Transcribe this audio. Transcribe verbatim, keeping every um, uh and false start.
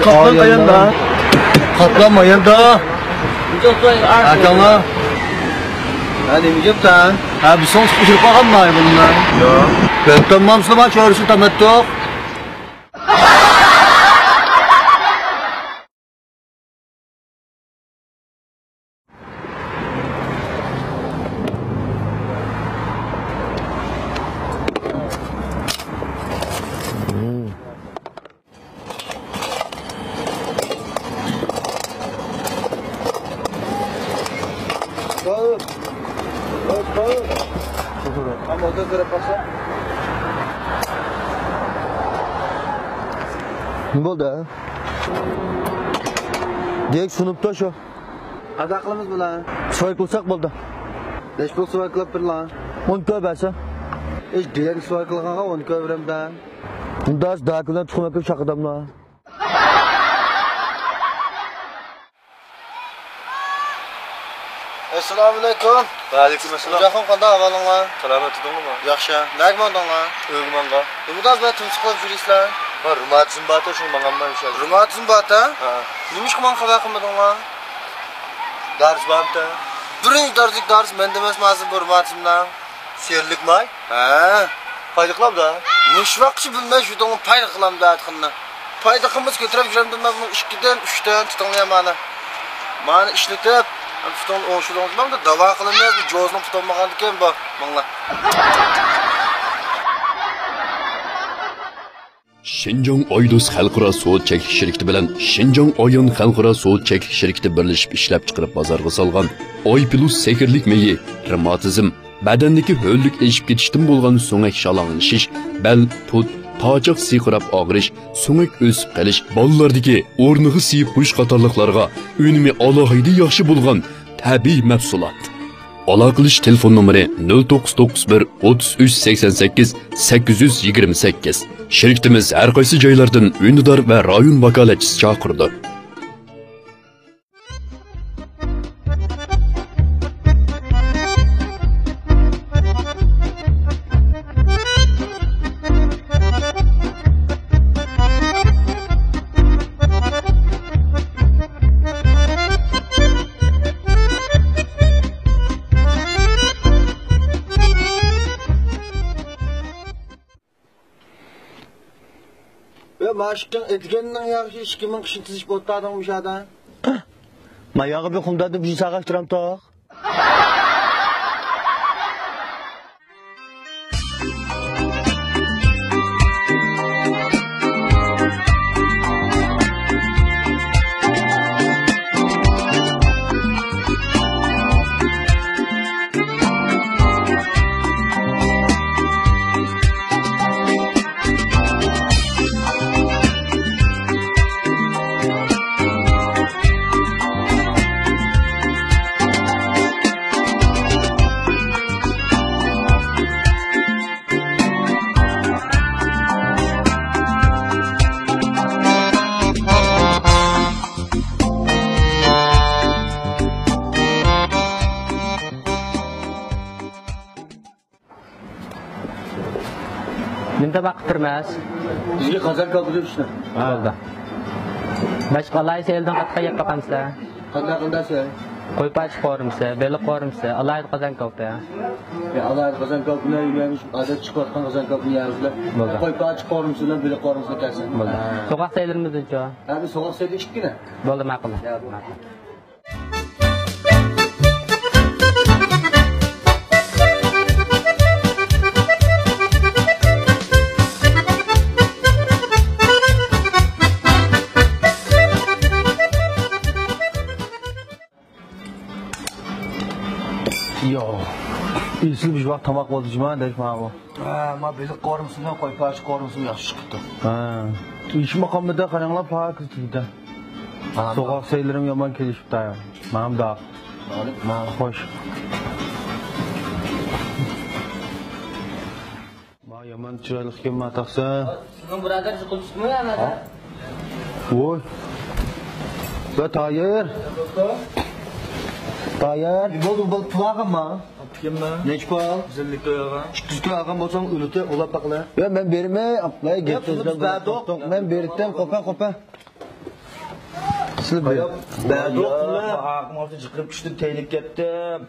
قاپلان قاياندا؟ قاپلان ماياندا. ئاكاڭلار. ھە، نېمە گەپتە؟ ھە، بىز سوڭ چىقىپ ئۇچۇرۇپ قالغانما بۇنىڭ؟ ياق. كۆرۈپ تۇرمامسىلەر، ما چۆرىسى تامەتتۇق. نېمە بولدى؟ دېيەك سۇنۇپتۇ شۇ. قانداق قىلىمىز بۇنى؟ سىۋاي قىلساق بولدى. نەچچە پۇل سىۋاي قىلىپ بېرىلا؟ ئون كوي بەرسە. ئىش دېگەن سىۋاي قىلغانغا ئون كوي بېرەمدە. ئۇنداق داكىلار تۇخۇم ئەكىپ شاقىداملا. ئەسسالامۇئەلەيكۇم. ۋەئەلەيكۇم ئەسسالام. خوجاخۇن، قانداق ئەھۋالىڭلار؟ سالامەت تۇردۇڭلارمۇ؟ ياخشى. نەگە ماڭدىڭلار؟ ئۆيگە ماڭغان. نېمە دەپ بۇنداق تىمسىق بولۇپ يۈرىسىلەر؟ ھە، رېماتىزم بارتۇ، شۇڭا ماڭالمايمەن شۇ. رېماتىزم بارتۇ؟ ھە. نېمىشقا ماڭا خەۋەر قىلمىدىڭلار؟ دارىسى بارمىتى؟ بىرىنچى دەرىجىلىك دارىسى مەندە ئەمەسمۇ ھازىر بۇ رېماتىزمنىڭ. سېرىلىك ماي؟ ھە. پايدا قىلامدا؟ مۇشۇ ۋاقىتقىچە بىلمەي يۈردۈڭلار پايدا قىلامدا دېگەننى. پايدا قىلمىسا كۆتۈرۈپ يۈرەمدىم مەن بۇنى ئىككىدىن، ئۈچتىن، تۇتۇڭلار مانا. مانا ئىشلىتىپ، پۇتۇڭنى ئوڭشىلىڭىز. مانا داۋا قىلىمىز، بۇ جوزنىڭ پۇتى بولمىغاندىكىن بۇ. ماڭلا. شىنجاڭ ئايدوست خەلقئارا سودا چەكلىك شىركىتى بىلەن شىنجاڭ ئايان خەلقئارا سودا چەكلىك شىركىتى بىرلىشىپ ئىشلەپچىقىرىپ بازارغا سالغان ئاي پىلۇس سېھىرلىك مېيى، رېماتىزم، بەدەندىكى ھۆللۈك ئېشىپ كېتىشتىن بولغان سۆڭەك شالاڭلىشىش، بەل، پۇت، پاچاق سىرقىراپ ئاغرىش، سۆڭەك ئۆسۈپ قېلىش، بالىلاردىكى ئورنىغا سىيىپ قويۇش قاتارلىقلارغا ئۈنۈمى ئالاھىدە ياخشى بولغان تەبىئىي مەھسۇلات. ئالاقىلىشىش تېلېفون نومۇرى: نۆل توققۇز توققۇز بىر، ئوتتۇز ئۈچ، سەكسەن سەككىز، سەككىز يۈز يىگىرمە سەككىز. شىركىتىمىز ھەر قايسى جايلاردىن ئۈندىدار ۋە رايون ۋاكالەتچىسى چاقىرىدۇ. يا، ماشىقىڭ ئەتىگەننىڭ ياخشى، ئىككى مىڭ كىشىنى تىزىشىپ ئولتۇردۇڭ مۇشۇ يەردە. ما ياغا بىر خۇمداندا بىر ساغاش تۇرامتۇق. نېمە تاماق قىلىپ تۇرمىز؟ بىزگە قازان كاۋىپى ئۈچنى. بولدى. باشقا ئالاھىدە سېلىدىن قاتتىق يەپ باقامسىلەر؟ قانداق، قانداق سېلى؟ قوي پاچىقى قورۇمىسى، بېلىق قورۇمىسى، ئالاھىدە قازان كاۋىپى. يا، ئالاھىدە قازان كاۋىپىنى يېمەيمىز، ئادەتتە چىقىۋاتقان قازان كاۋىپىنى يەيمىزلەر. بولدى. قوي پاچىقى قورۇمىسى بىلەن بېلىق قورۇمىسىنى كەلسۇن. بولدى. ھە. سوغۇق سېلىمىزدىنچۇ؟ ھە، بىز سوغۇق سېلى ئىككىنى. بولدى، ماقۇل. يا، بولدى. ماقۇل. يو. ئېسىل بىر ۋاق تاماق بولدى جۇما، دەش مانا بۇ. ھە، ما بېلىق قورۇمىسىمۇ، قوي پاچىقى قورۇمىسىمۇ ياخشى چىقىپتۇ. ھە. ئىش ماقامىدا قاراڭلار، پاكىز تۈزدە. ھە. سوغۇق سەيلىرىم يامان كېلىشىپتۇ. ماڭداق. ماڭدۇق. ماڭ خوش. ما يامان چىرايلىق ئىكەن ما تاقسا. سىزنىڭ بۇرادەر قىلىشتىمۇ يا مادا؟ ۋوي. ۋە تايىر. تايىر. بولدى، بولدى، پۇل ئالغانما؟ كىممۇ؟ نەچچە پۇل؟ زىللىك تويغا. ئىككى يۈز كوي ئالغان بولساڭ، ئۆلۈتە ئۇلاپ باقلە. يا، مەن بېرىمەن، ئاپلاي، يا، گەپ بۇنى سۆزلەپ بەردۇق. بەردۇق. مەن بېرىتتىم، قوپە، قوپە. سىلى بېرىڭ. بەردۇق، يا، مەن. ئاقىم ئالتە جىقىرىپ چۈشتۈم، تەيلىپ كەتتىم.